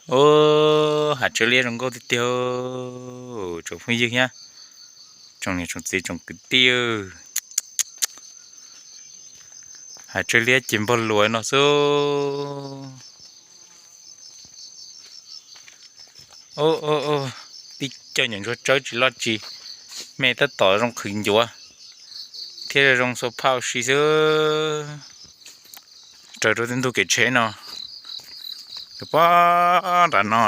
Ub, hav tsawb liab zoo nkauj tiag tiag, tsoom phooj ywg thiab tsoom niam tsoom txiv tsoom kwv tij. Hav tsawb liab ces npog luas no xwb. Ub, tib co nyuam ntsuag tsawb tsis loj tsis me tab tom zoo qhwv ncuav thiab zoo xua phaj ua si xwb. Raws rau tej ntug kev tsheb no, pob nram no.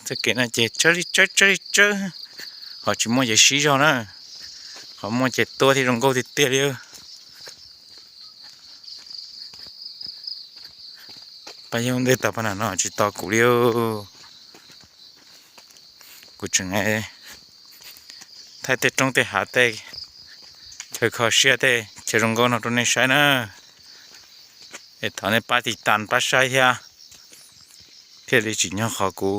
Txoj kev no ces tsawb li tsawb tsawb li tsawb, qhov tsis muaj ces sib zog na, qhov muaj ces tuab thiab zoo nkauj tiag tiag li. Pab yog ntej tau pab nram no tsis tos kuv li. Kuv tseem thaij tej roob tej hav tej chaw kho siab tej chaw zoo nkauj no rau nej saib na. Es thov nej pab tiv tas pab saib thiab, thiaj li tsim nyog qhov kuv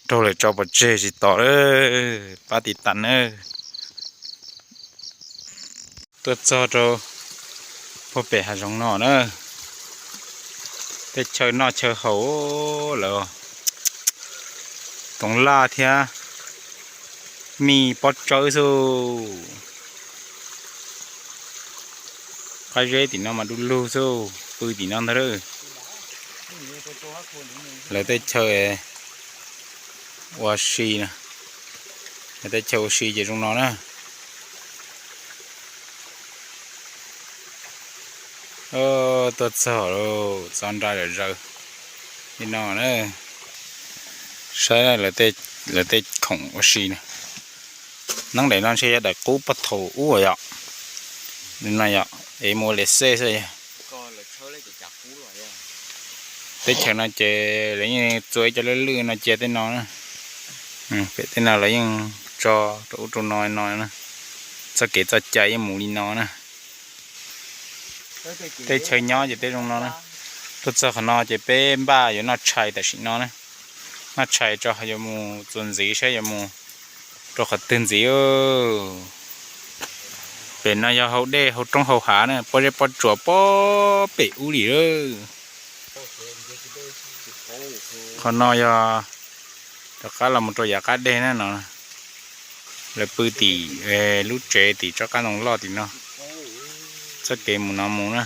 raug lawm tso pov tseg tsis tos lawm, pab tiv tas nawb. Tuaj txog rau puag pem hav zoov no na, tej chaw noj chaw haus lawm, toov laj thiab mij pob tsawb xwb. Qab zeb tim no mas du lug xwb, pw tim no ntag. Lawv tej chaw ua si, lawv tej chaw ua si ces zoo no na. Tuaj txog lawm, txog nra lawm zaws li no na. Saib lawv tej khoom ua si na. Neeb daim no ntshe yog daim qub puag thaum ub yom. Li no yom, es mus ua liam xej xwb. Teb chaws no ces lawv yeej txua ib co lwj lwj no cia tej no na. Pem tej no lawv yeej tso rau ub rau no no na. Txoj kev txoj cai yeej mus li no na. Tej chaw nyob ces tej zoo no na. Tuaj txog qhov no ces peb npaj yuav noj tshais tam sim no na. Noj tshais tso yuav mus txuas ntxiv saib yuav mus rau qhov twg ntxiv. Pem no yog hau dej hau roob hau hav na, pob zeb pob tsuas pob pem ub li. Qhov no yog rov qab los mus rau yav qab deg na no. Lawv pw tim lub tsev tim tsob qab ntoo loj tim no. Txoj kev mus no mus na,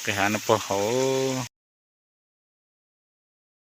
qis hav no puag hauv.